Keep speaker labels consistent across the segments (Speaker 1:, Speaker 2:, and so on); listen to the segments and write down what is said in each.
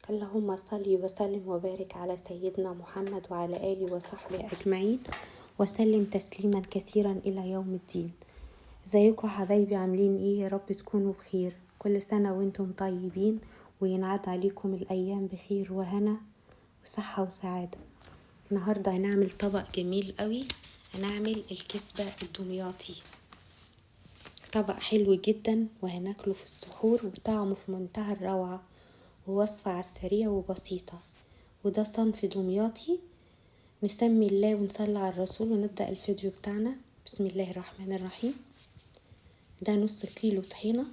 Speaker 1: اللهم صل وسلم وبارك على سيدنا محمد وعلى آله وصحبه أجمعين، وسلم تسليما كثيرا إلى يوم الدين. ازيكم يا حبايبي؟ عاملين ايه؟ يا رب تكونوا بخير. كل سنة وانتم طيبين، وينعاد عليكم الأيام بخير وهنا وصحة وسعادة. النهاردة هنعمل طبق جميل قوي، هنعمل الكسبة الدمياطي. طبق حلو جدا وهناكله في السحور، وطعمه في منتهى الروعة، ووصفة على السريع وبسيطة. وده صنف دمياطي. نسمي الله ونصلي على الرسول ونبدأ الفيديو بتاعنا. بسم الله الرحمن الرحيم. ده نص كيلو طحينة،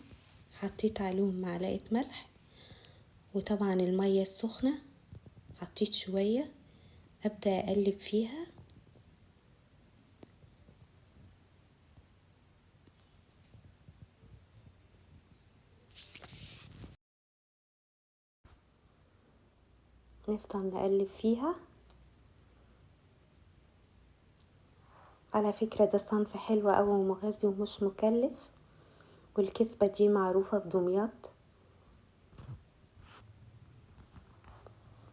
Speaker 1: حطيت عليهم معلقة ملح، وطبعا المية السخنة حطيت شوية. أبدأ أقلب فيها. نفضل نقلب فيها. على فكرة ده صنف حلو أوي ومغذي ومش مكلف، والكسبة دي معروفة في دمياط.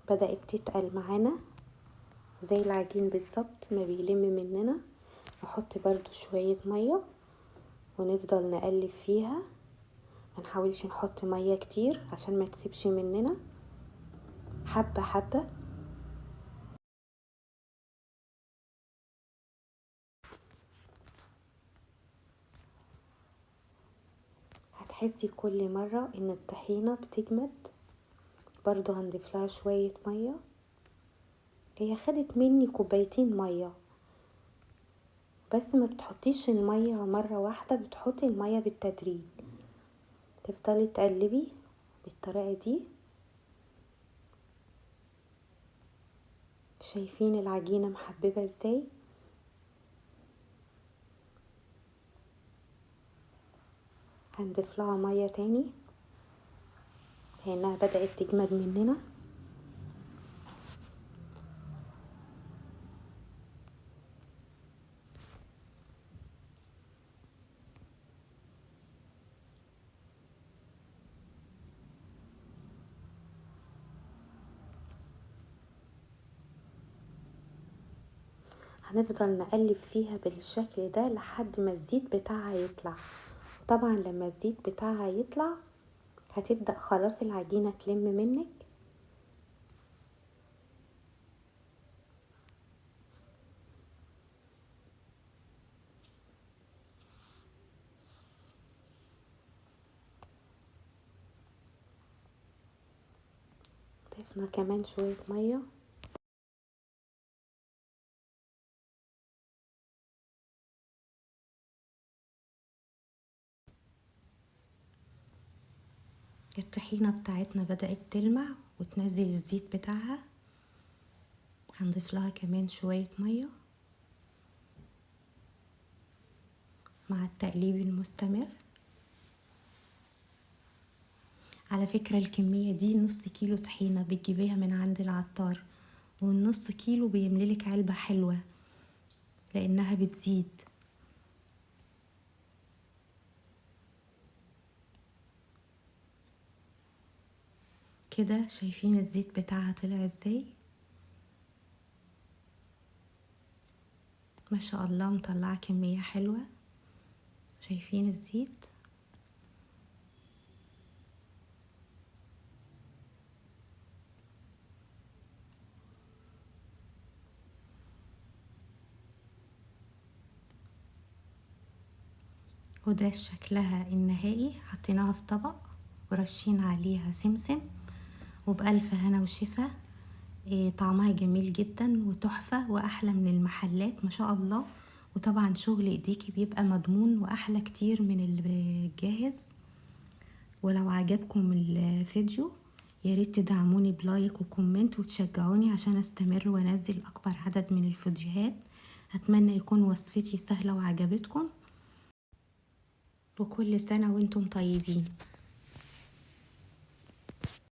Speaker 1: بدأت تتقل معانا زي العجين بالظبط، ما بيلم مننا. نحط برضو شوية مية ونفضل نقلب فيها، ما نحاولش نحط مية كتير عشان ما تسيبش مننا، حبة حبة. هتحسي كل مرة ان الطحينة بتجمد. برضو هنضيف لها شوية مية. هي خدت مني كوبايتين مية بس. ما بتحطيش المية مرة واحدة، بتحطي المية بالتدريج. تفضلي تقلبي بالطريقة دي. شايفين العجينة محببة ازاي؟ هنضيف لها مية تاني لانها بدأت تجمد مننا. هنفضل نقلب فيها بالشكل ده لحد ما الزيت بتاعها يطلع. وطبعا لما الزيت بتاعها يطلع هتبدأ خلاص العجينة تلم منك. ضفنا كمان شوية مية. الطحينة بتاعتنا بدأت تلمع وتنزل الزيت بتاعها. هنضيف لها كمان شوية مية مع التقليب المستمر. على فكرة الكمية دي نص كيلو طحينة بتجيبيها من عند العطار، والنص كيلو بيمللك علبة حلوة لأنها بتزيد. كده شايفين الزيت بتاعها طلع ازاي؟ ما شاء الله مطلعة كمية حلوة. شايفين الزيت؟ وده شكلها النهائي. حطيناها في طبق ورشين عليها سمسم، وبألف هنا وشفا. طعمها جميل جدا وتحفة وأحلى من المحلات ما شاء الله. وطبعا شغل ايديكي بيبقى مضمون وأحلى كتير من الجاهز. ولو عجبكم الفيديو ياريت تدعموني ب like و comment وتشجعوني عشان استمر وانزل اكبر عدد من الفيديوهات. اتمنى يكون وصفتي سهلة وعجبتكم، وكل سنة وانتم طيبين.